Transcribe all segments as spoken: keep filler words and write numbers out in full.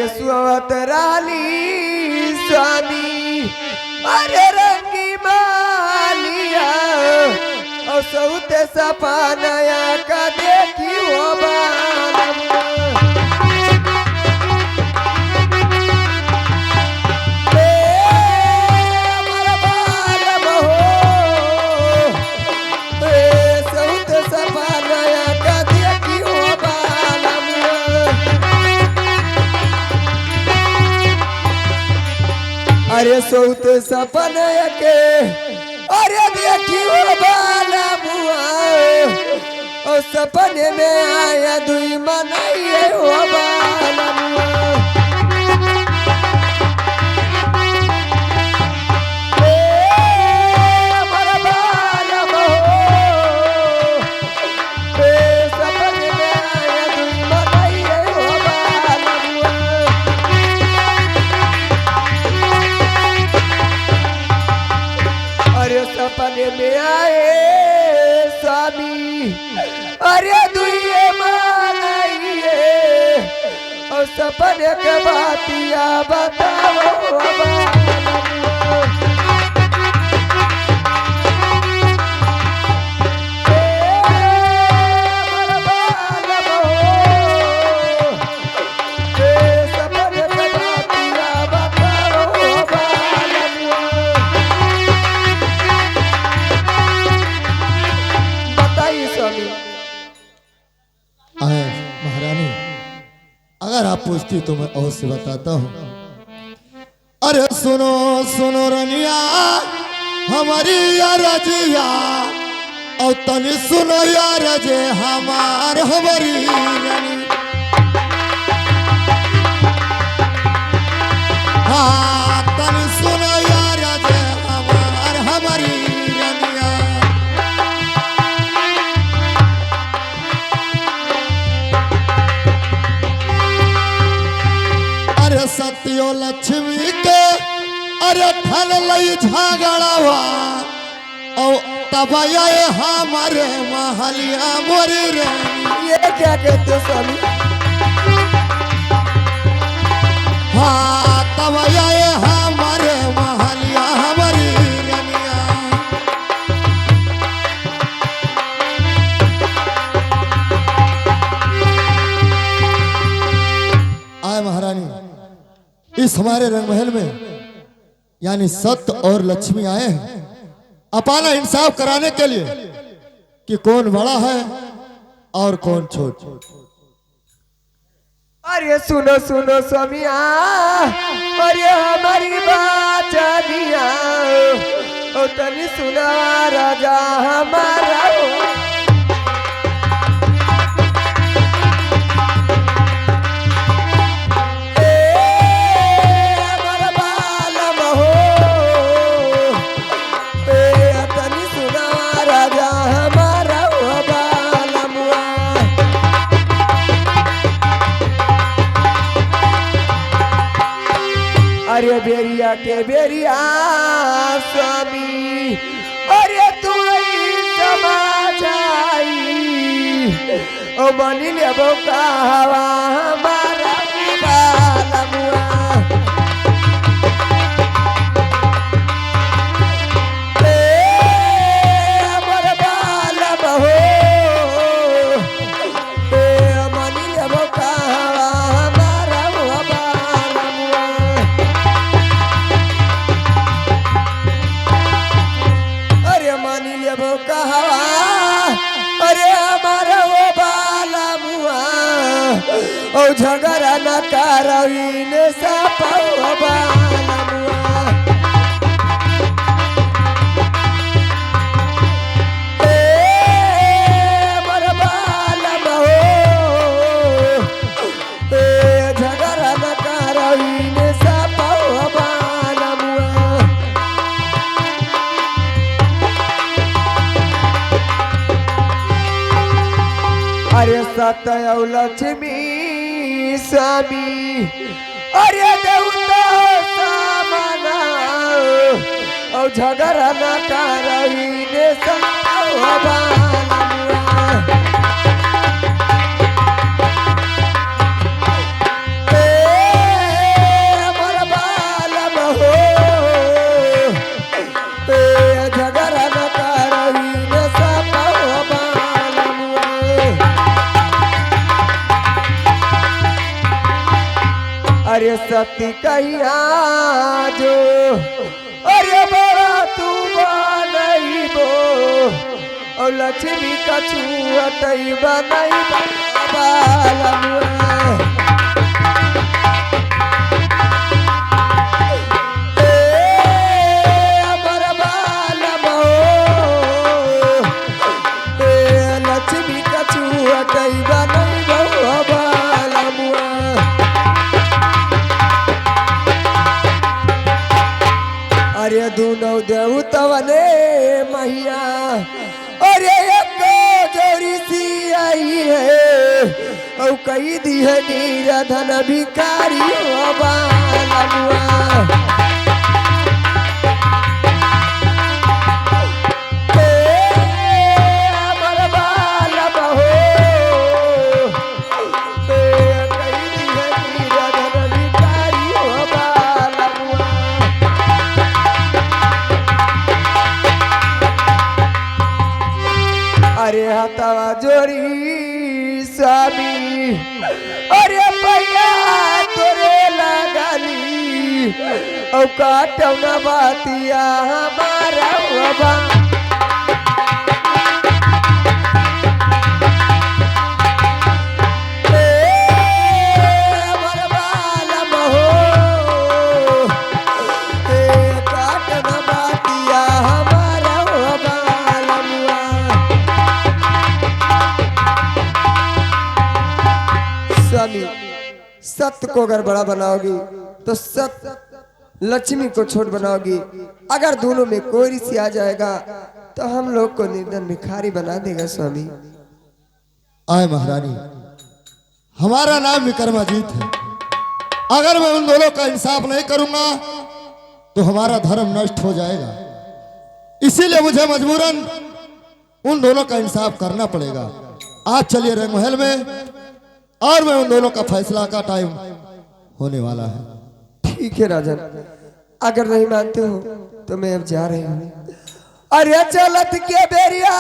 सोवत रहली स्वामी, अरे रंगी मालिया, और सौते सपनया का देखी हो बालम। ए, हमर बालम हो, ए, सौत सपनया का देखी हो बालम। अरे सौत सपनया के, अरे देखी हो बालमुआ, ओ सपने में आया दुई मनई हो बालमुआ। ए, हमर बालम हो। ए, सपने में आया दुई मनई हो बालमुआ। अरे सपने में आए स्वामी, अरे दुइये मानइये, और सपने के बातिया बताओ बालमुआ। ए, हमर बालम हो, ए, सपने के बातिया बताओ बालमुआ। बताई स्वामी। आए महारानी, अगर आप पूछती तो मैं अवश्य बताता हूँ। अरे सुनो सुनो रनिया, हमरी अरजिया, और तनी सुनो यार जे हमार हमरी रनिया। हाँ, तनी सुनो यार जे हमार हमरी रनिया। अरे सत्यो लक्ष्मी के, अरे ठन लई झगड़ावा, औ तब आए हमारे महलिया मोरी रानी। ये क्या कहते हो स्वामी? हाँ, तब आए हमारे महलिया मोरी रनिया। आए महारानी, इस हमारे रंगमहल में यानी सत्य और लक्ष्मी आए हैं अपाना इंसाफ कराने के लिए कि कौन बड़ा है और कौन छोट। अरे सुनो सुनो स्वामिया, अरे हमारी बात जानिया, ओ तनी सुना राजा हमारा हो। ए, हमर बालम हो। ए, तनी सुना राजा हमारा हो बालमुआ। अरे बेरिया के बेरिया स्वामी, अरे तू ही समा जाई। ओ मानी लेबो कहवा हमारा बालमुआ। ए, हमर बालम हो। ए, मानी लेबो कहवा हमारा बालमुआ। अरे मानी लेबो कहवा, अरे हमारा वो बालमुआ, ओ झगड़ा न करवीन सपवा बालमुआ। ए, हमर बालम हो, ए, झगड़ा न करवीन सपवा बालमुआ। अरे सत्य औ लक्ष्मी स्वामी, अरे देवता सामना, औ झगड़ा न करवीन सपवा बालमुआ। ए, अरे सती कहिया जो, अरे बड़ा तू बनइबो, और लक्ष्मी का छुअटई बनइबो बालमुआ। ए अमर बालम हो, ए लक्ष्मी का छुअटई बनइबो बालमुआ। अरे दुनो देवतवने मैया, अरे एक जोड़ी सी आई है, औ कई दी है नीरा धन भिखारी हो बालमुआ। ए, अमर बालम हो। ए, कई दी है नीरा धन भिखारी हो बालमुआ। अरे हथवा जोड़ी स्वामी, अरे पैया तोरे लगाली, औ काटौ न बातिया हमारा बाबा। ए, अमर बालम हो, ए, काट न बातिया हमारा हो बालमुआ। स्वामी, सत्य को अगर बड़ा बनाओगी तो सत्य लक्ष्मी को छोट बनाओगी। अगर दोनों में कोई ऋषि आ जाएगा तो हम लोग को निर्धन भिखारी बना देगा स्वामी। आए महारानी, हमारा नाम विक्रमाजीत है। अगर मैं उन दोनों का इंसाफ नहीं करूंगा तो हमारा धर्म नष्ट हो जाएगा, इसीलिए मुझे मजबूरन उन दोनों का इंसाफ करना पड़ेगा। आप चलिए रंगमहल में, और मैं उन दोनों का फैसला का टाइम होने वाला है। ठीक है राजन, अगर नहीं मानते हो तो मैं अब जा रही हूँ। अरे चलत के बेरिया,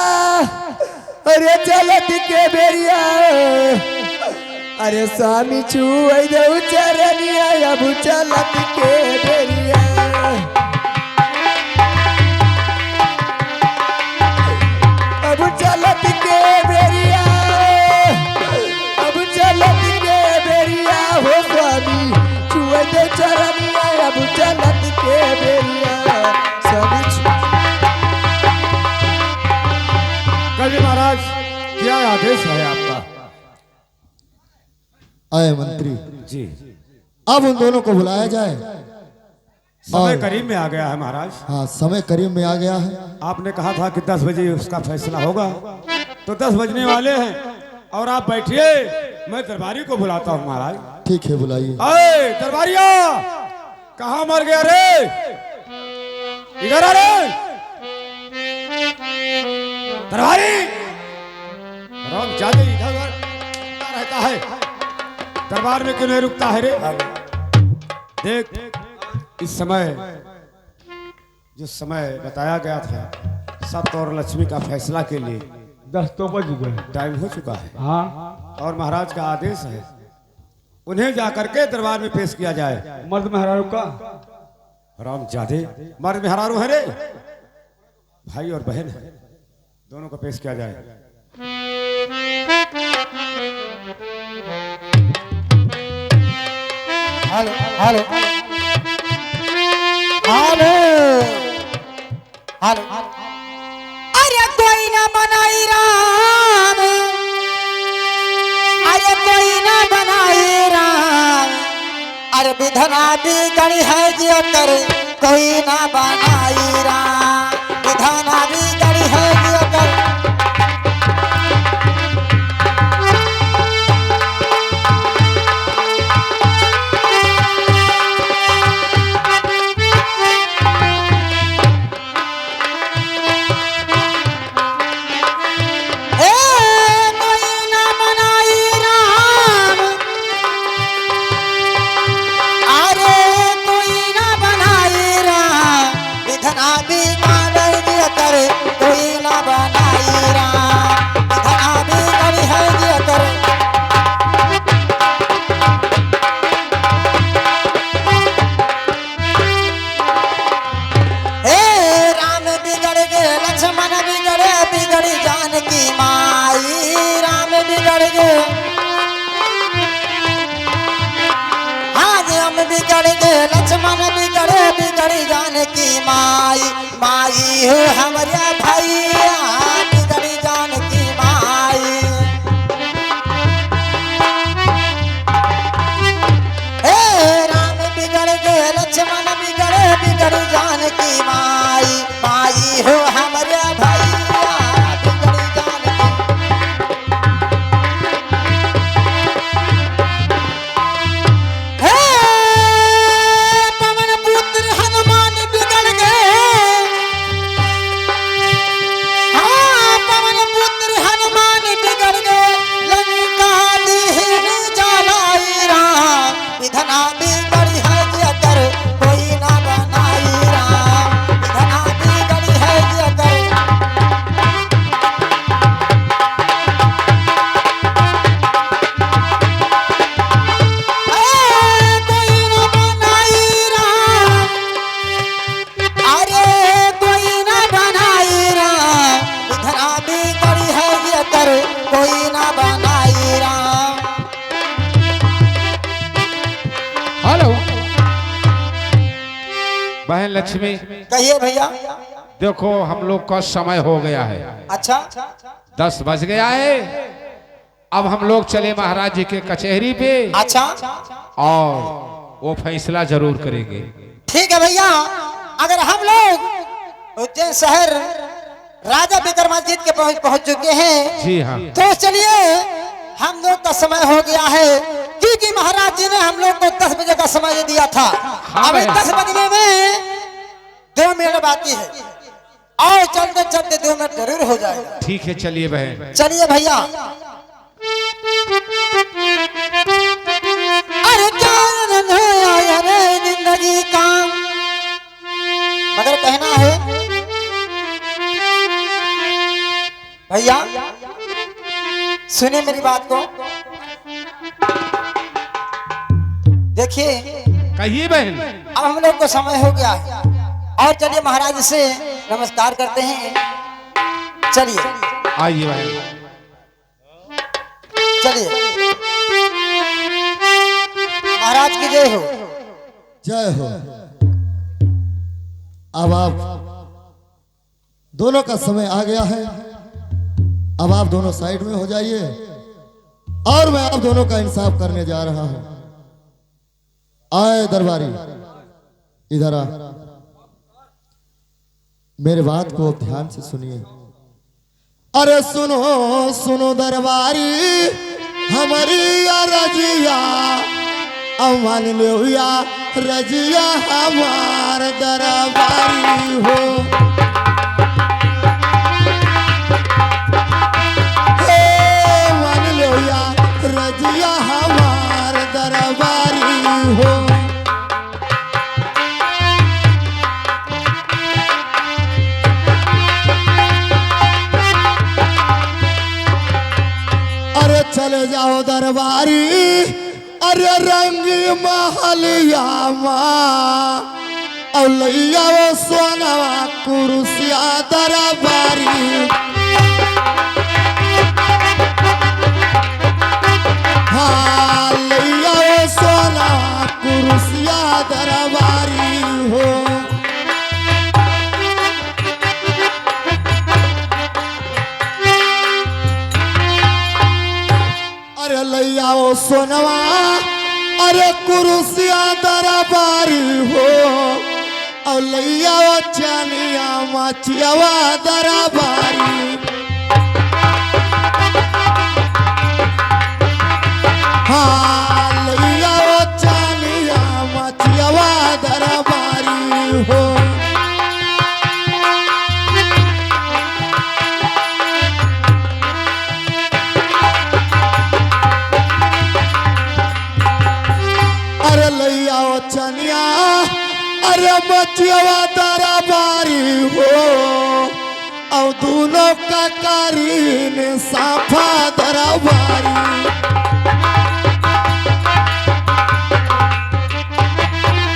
अरे चलत के बेरिया, अरे स्वामी छुअइ देउ चरनिया, अब चलत के बेरिया। अब चलत के बेरिया, अब चलत के बेरिया हो स्वामी, छुअइ देउ चरनिया, अब चलत के बेरिया, स्वामी छु- कवि महाराज, क्या आदेश है आपका? आए मंत्री। जी। अब उन दोनों को बुलाया जाए। समय और करीब में आ गया है महाराज। हाँ, समय करीब में आ गया है। आपने कहा था कि दस बजे उसका फैसला होगा, तो दस बजने वाले हैं और आप बैठिए, मैं दरबारी को बुलाता हूँ महाराज। ठीक है, बुलाइए। अरे दरबारिया, कहाँ मर गया रे? इधर आ रे। दरबारी, हरामजादे इधर उधर रहता है, दरबार में क्यों नहीं रुकता है रे? देख, इस समय जो समय बताया गया था सत्य और लक्ष्मी का फैसला के लिए, दस तो बज गए। टाइम हो चुका है। हाँ। और महाराज का आदेश है, उन्हें जाकर के दरबार में पेश किया जाए। मर्द मेहरारू का? हरामजादे, मर्द मेहरारू है रे, भाई और बहन है, दोनों को पेश किया जाए। हेलो, हेलो, हेलो। अरे कोई ना बनाई राम, अरे कोई ना बनाई राम, अरे विधना बिगड़ी है जे कर कोई ना बनाई राम, विधना बिगड़ी है जे कर। ए, कोई ना बनाई राम। अरे, कोई ना बनाई राम। विधना बिगड़ी है जे कर। बिगड़ गए लक्ष्मण, बिगड़े बिगड़ी जानकी माई, माई हो हमरे भैया, बिगड़ी जानकी माई। हे राम बिगड़ गए लक्ष्मण, बिगड़े बिगड़ी जानकी माई, माई हो हमरे भैया, बिगड़ी जानकी। हे पवन पुत्र हनुमान बिगड़ गए, हाँ, पवन पुत्र हनुमान बिगड़ गए, लंका दीन जलाई राम। विधना बिगड़ी है जेकर कोई ना बनाई राम, विधना बिगड़ी है जेकर। ए, कोई ना बनाई राम, अरे कोई ना बनाई राम, विधना बिगड़ी है जेकर कोई ना बनाई राम। हेलो। बहन लक्ष्मी, कहिए भैया। देखो, हम लोग का समय हो गया है। अच्छा। दस बज गया है। अब हम लोग चले महाराज जी के कचहरी पे। अच्छा। और वो फैसला जरूर करेंगे। ठीक है भैया, अगर हम लोग उज्जैन शहर राजा विक्रमादित्य के पहुंच, पहुंच चुके हैं। जी हाँ। तो चलिए, हम लोग का समय हो गया है, क्योंकि महाराज जी ने हम लोग को दस बजे का समय दिया था। हाँ अभी भैया। दस बजने में दो मिनट बाकी है, और चलते चलते दो मिनट जरूर हो जाएगा। ठीक है, चलिए बहन। चलिए भैया। अरे क्या रंधाया रे जिंदगी का, मगर कहना है भैया, सुनिए मेरी बात को। देखिए, कहिए बहन। अब हम लोग को समय हो गया है, और चलिए महाराज से नमस्कार करते हैं। चलिए। आइए बहन। चलिए, महाराज की जय हो। जय हो। अब आप दोनों का समय आ गया है, अब आप दोनों साइड में हो जाइए और मैं आप दोनों का इंसाफ करने जा रहा हूं। आए दरबारी, इधर आ, मेरे बात को ध्यान से सुनिए। अरे सुनो, सुनो दरबारी, हमरी अरजिया, अब मान लो या रजिया हमार दरबारी हो। हे, मान लो या रजिया हमार दरबारी हो। अरे चले जाओ दरबारी, अरे रंग महलिया मा, और लइया वो सोनवा कुरुसिया दरबारी। हाँ, लइया वो सोनवा कुरुसिया दरबारी हो। अरे लइया वो सोनवा, अरे कुरुसिया दरबारी हो, और लइया वो चानिया मचियावा दरबारी। हाँ, लइया वो चानिया मचियावा दरबारी हो। अरे लइया ओ चनिया, अरे मचियावा दरबारी हो, और दोनों का करीन साफा दरबारी।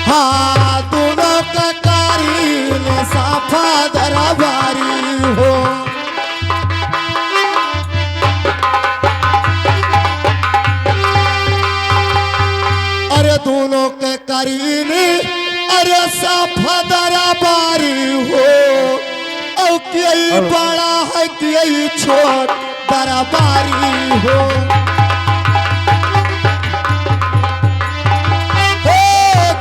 हाँ, दोनों का करीन साफा दरबारी हो। अरे दोनों के करीनी, अरे साफ दरबारी हो, औ के ई बड़ा है, के ई छोट दरबारी हो। हो,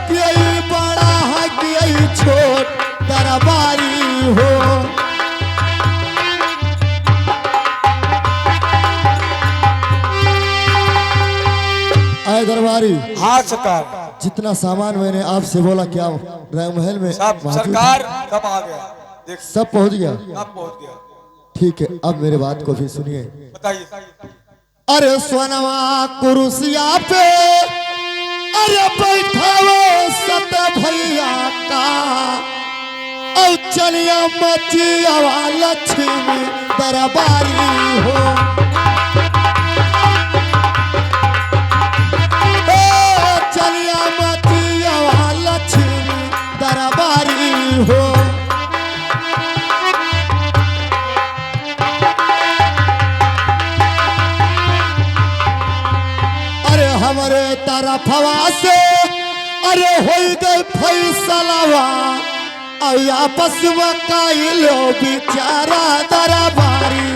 के ई बड़ा है, के ई छोट दरबारी हो। आए दरबारी। हाँ सरकार। जितना सामान मैंने आपसे बोला, क्या राय महल में सब मौजूद है? सरकार, सब आ गया। देख, सब पहुंच गया? सब पहुंच गया। ठीक है, अब मेरे बात को भी सुनिए। बताइए। अरे सोनवा कुरुसिया पे, अरे बैठावे सत भैया का, औ चनिया मचियावा लक्ष्मी दरबारी हो। ओ चनिया मचियावा लक्ष्मी दरबारी हो। अरे हमरे तरफवा से, अरे होई गए फैसलावा, औ आपस में कइलो बिचारा दरबारी।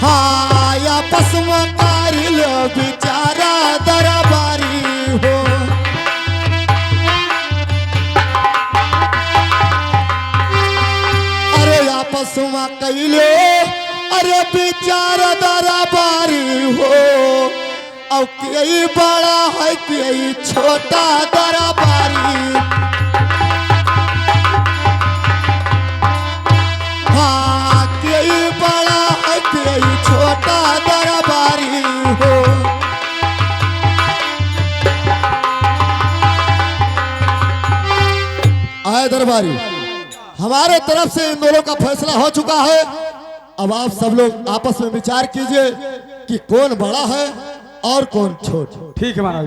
हाँ, आपस में कइलो बिचारा दरबारी हो। अरे आपस में कइलो, अरे बिचारा दरबारी हो। औ के ई बड़ा है, के ई छोटा दरबारी। हाँ, के ई बड़ा है, के ई छोटा दरबारी हो। आए दरबारी, हमारे तरफ से इन दोनों का फैसला हो चुका है। अब आप सब लोग आपस में विचार कीजिए कि कौन बड़ा है और कौन छोट। ठीक है महाराज।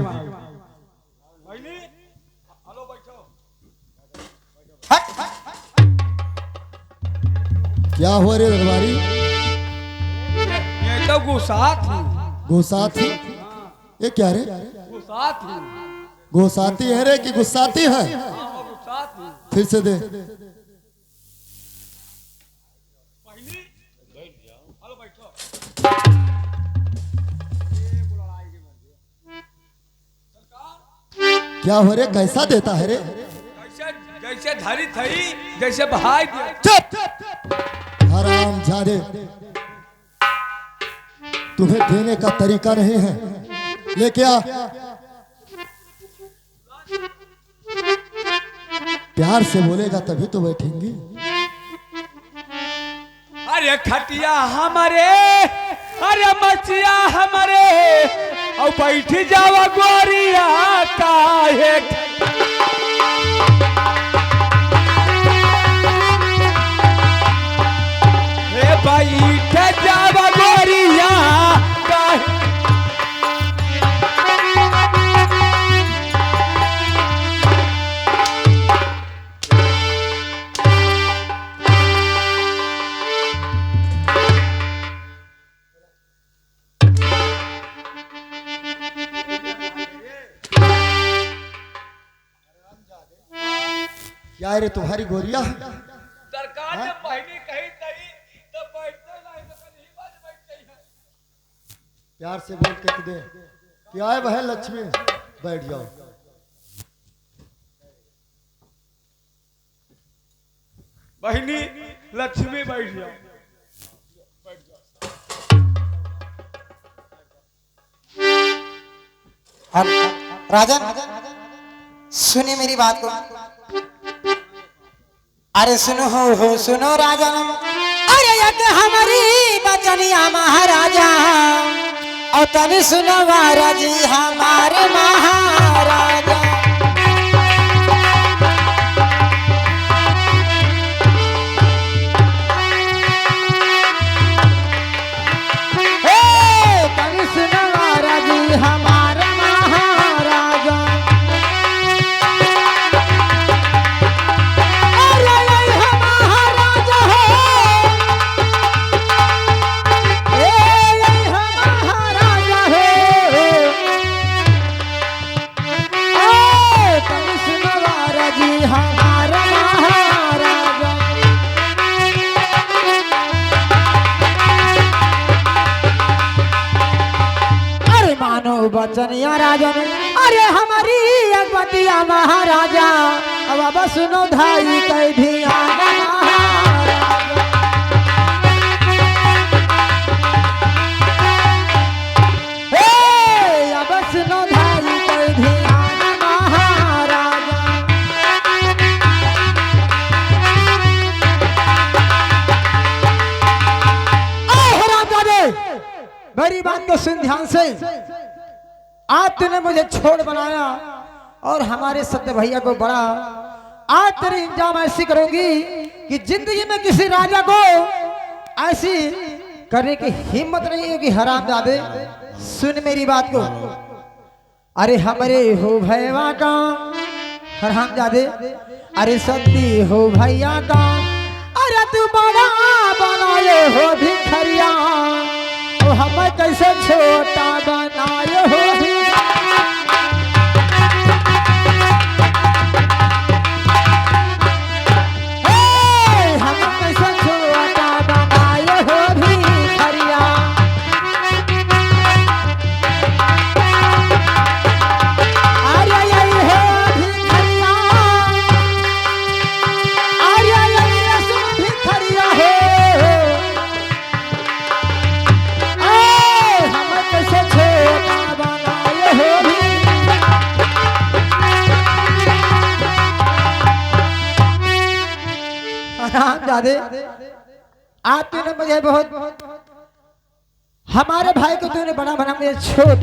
क्या हुआ रे दरबारी? ये तो गुस्सा थी। गुस्सा थी? ये क्या रे? गुस्सा थी। गुस्साती है रे कि गुस्साती है? गुस्सा थी। फिर से दे। बहिनी, हेलो, बैठो। क्या हो रे, कैसा देता है रे? जैसे, जैसे धरी थई, जैसे बहाई दिया। चुप! हरामजादे, तुम्हें देने का तरीका नहीं है। लेके आ। प्यार से बोलेगा तभी तो बैठेंगे। अरे खटिया हमरे, अरे मचिया हमरे, औ बैठ जावा गोरिया काहे। हे बैठ जावा गोरिया काहे। क्या है रे तुम्हारी गोरिया? सरकार ने हाँ? बहिनी कही तई, तो बैठते नहीं, तो कहीं बाज बैठ गई है। प्यार से बोल के दे। क्या है बहन लक्ष्मी? बैठ जाओ। बहिनी लक्ष्मी बैठ जाओ। हम, राजन, सुनिए मेरी बात को। अरे सुनो हो, हो सुनो राजन, अरे एक हमारी बचनिया महाराजा, और तनी सुनो वारा जी हमारे महाराजा। हे, तनी सुनो वारा जी हमारे महाराजा। अरे, ये हम महाराजा हो। ए, ये हम महाराजा। बचनिया राजन, अरे हमारी एक बतिया महाराजा, अब, अब सुनो धाई कई धियान महाराजा। हे, अब सुनो धाई कई धियान महाराजा। ए, हरामजादे, मेरी बात को सुन ध्यान से। आज तूने मुझे छोड़ बनाया और हमारे सत्य भैया को बड़ा। आज तेरी इंजाम ऐसी करूंगी कि जिंदगी में किसी राजा को ऐसी करने की हिम्मत नहीं होगी। हरामजादे, सुन मेरी बात को। अरे हमरे हो भैया का, हरामजादे, अरे सत्ती हो भैया का, अरे तू बड़ा बनाए हो भिखरिया, ओ हम कैसे छोटा बनाए हो भिखरिया। हे, हम कैसे छोटा बनाए हो भिखरिया। अरे, अरे, हो भिखरिया। अरे, अरे, सुन भिखरिया हो। ए, हम कैसे छोटा बनाए हो भी। हरामजादे, आज तूने मुझे बहुत, हमारे भाई को तूने बड़ा बना, मुझे छोट।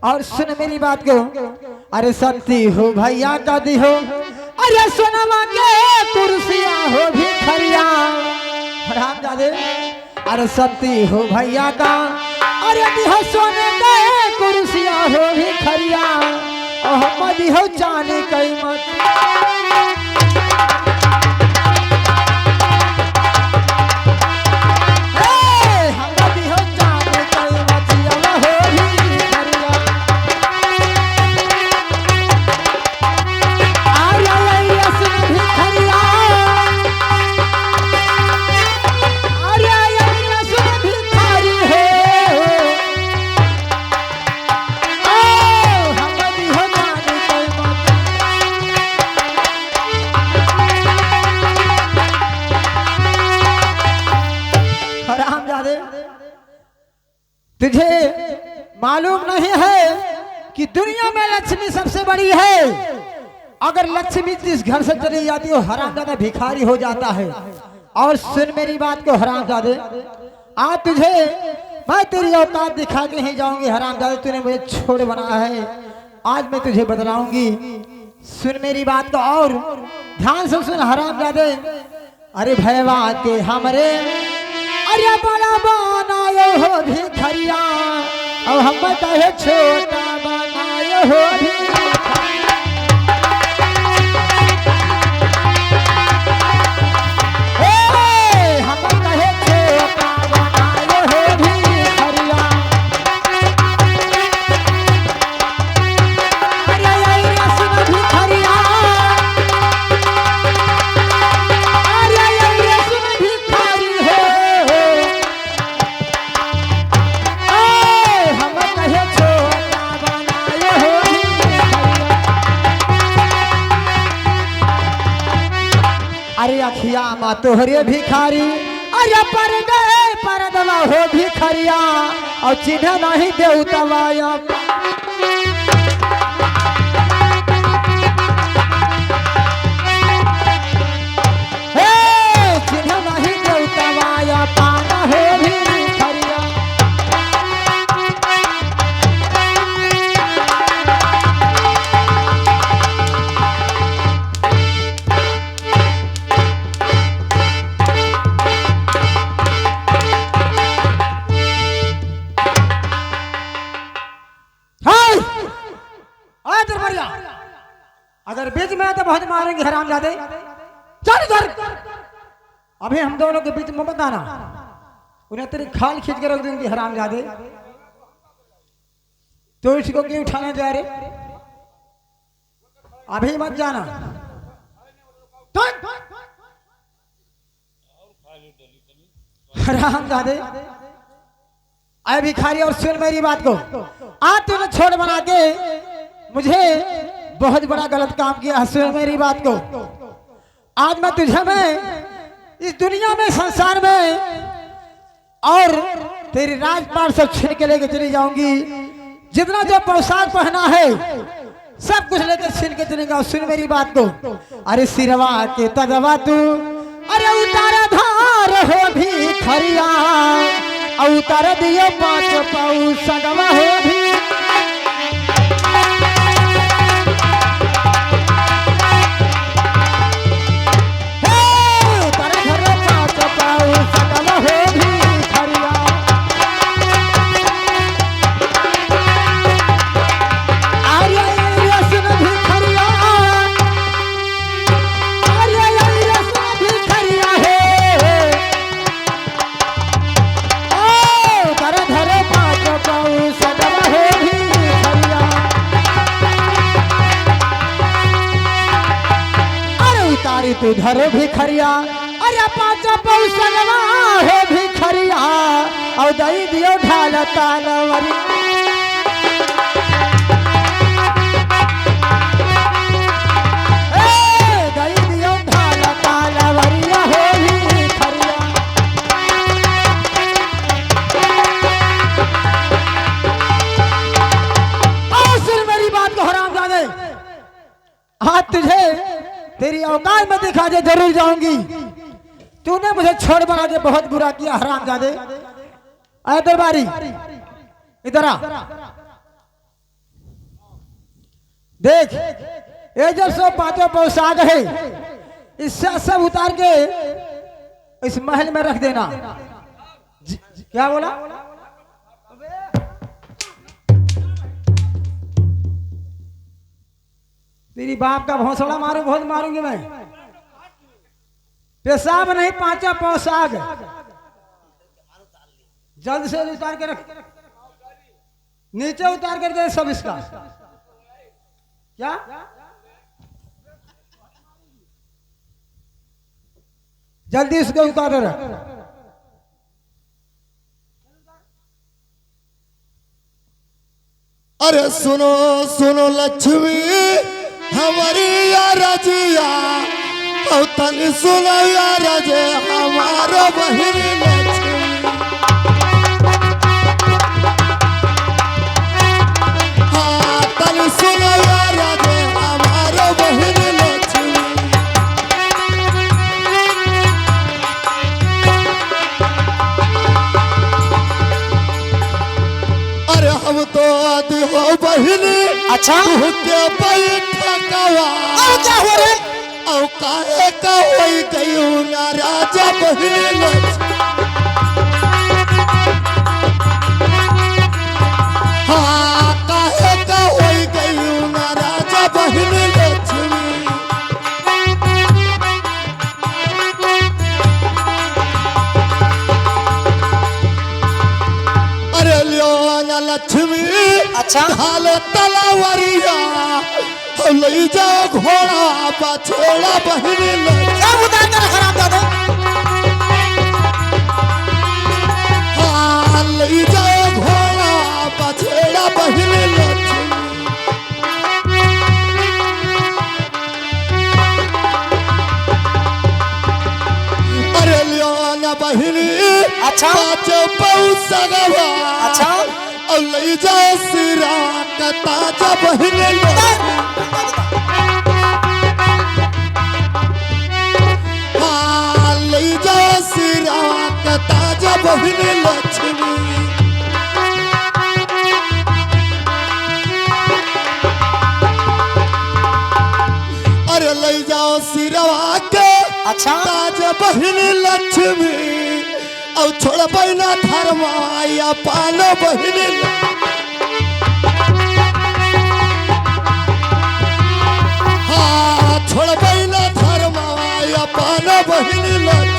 और सुन मेरी बात को, अरे सत्ती हो भैया का दी हो, अरे सोनवा के कुर्सिया हो भिखरिया। हरामजादे, अरे सत्ती हो भैया का, अरे दिहो सोने के कुर्सिया हो भिखरिया, और हम दिहो चांदी कई मत। हे, हम दिहो चांदी कई मचिया हो भिखरिया। अरे, अरे, सुन भिखरिया। अरे, अरे, सुन भिखारी हो। ओ, हम दिहो जाने कोई बात। हरामजादे। तुझे मालूम नहीं है कि दुनिया में लक्ष्मी सबसे बड़ी है। अगर लक्ष्मी जिस घर से चली जाती है, वो हरामजादा भिखारी हो जाता है। और सुन मेरी बात को हरामजादे, आज तुझे मैं तेरी औकात दिखा के ही जाऊंगी हरामजादे, तूने मुझे छोड़ बनाया है, आज मैं तुझे बतलाऊंगी। सुन मेरी बात को और ध्यान से सुन हरामजादे। अरे भैया के हमरे, अरे बड़ा बनायो हो भिखरिया, अब हम कहे छोटा बनायो हो भिखरिया। ए, हम कहे छोटा बनायो हो भिखरिया। अरे, अरे, सुन भिखरिया। अरे, अरे, सुन भिखारी हो। ए, हम कहे छोटा बनाए हो भिखरिया। अरे अखिया मा तोहरे भिखारी, अरे परदे परदवा हो भिखरिया, और चिन्ह नहीं देउतवा अब। हे, चिन्ह नहीं देउतवा अब, पान हो भिखरिया। हाय! आ दरबारिया, अगर बीच में आए तो बहुत मारेंगे हरामजादे। चल इधर। अभी हम दोनों के बीच में मत आना। उन्हें तेरी खाल खींच के रख दूंगी हरामजादे। तो इसको क्यों उठाने जा रहे? अभी मत जाना। तो हरामजादे, अरे भिखारी, और सुन मेरी बात को। आज तूने छोड़ बना के मुझे बहुत बड़ा गलत काम किया है। सुन मेरी बात को। आज मैं तुझे, मैं इस दुनिया में, संसार में, और तेरी राजपाट सब छीन के लेके चली जाऊंगी। जितना जो पोशाक पहना है, सब कुछ लेके छीन के चलेगा। सुन मेरी बात को। अरे सिरवा के तजवा तू, अरे उतार धार हो भिखरिया, उतार दियो पाँच पाऊ सगवा हो भी। हे, उतार धार पाँच पाऊ सगवा हो भिखरिया। अरे, अरे, सुन भिखरिया। अरे, अरे, सुन भिखरिया हे। ओ, कर धर पाँच पाऊ सगवा हो भिखरिया। अरे, उतारी तू धर भिखरिया। अरे पाँच पौसलवा हो भिखरिया, औ दई दियो ढाल तालवरी। ए, दई दियो ढाल तालवरिया हो भिखरिया। और सुन मेरी बात को हरामजादे। आज तुझे तेरी औकात में दिखा दे, जरूर जाऊंगी। तूने मुझे छोड़ बना के बहुत बुरा किया, हरामजादे। आए दरबारी, इधर आ। देख, ये जब सब पांचों पोशाक है, इससे सब उतार के इस महल में रख देना। जी, क्या बोला? तेरी बाप का भौंसड़ा मारू, बहुत मारूंगी मैं। पेशाब नहीं, पांचा पोशाक। जल्द से जल्द उतार के रख, नीचे उतार कर दे सब इसका। क्या? जल्दी इसको उतार रख। अरे सुनो, सुनो लक्ष्मी, हमारी या रजिया, औ तनी सुनो या रजे, हमारो बहिन लक्ष्मी। हाँ, तनी सुनो या रजे, हमारो बहिन लक्ष्मी। अरे हम तो आदि हो बहिनी। अच्छा। तू के बैठकवा। और क्या हो रे? औ काहे का होई गयू नाराज बहिनी लक्ष्मी। हाँ, काहे का होई गयू नाराज बहिनी लक्ष्मी। अरे लियो ना लक्ष्मी। अच्छा। ढाल तलवरिया, लई जा घोड़ा बछड़ा बहिनी ले। सब उतार कर हरामजादे। हाँ, लई जा घोड़ा बछड़ा बहिनी लक्ष्मी। अरे लियो ना बहिनी। अच्छा। पाँच पौसगवा। अच्छा। और ले जा सिरा का ताजा बहिनी ले। हाँ, ले जा सिरा का ताजा बहिनी लक्ष्मी। अरे ले जाओ सिरवा के। अच्छा। ताज बहिनी लक्ष्मी, औ छोड़बै ना धर्मा या पानो बहिनी ल-, हाँ, छोड़बै ना धर्मा या पानो बहिनी ल-,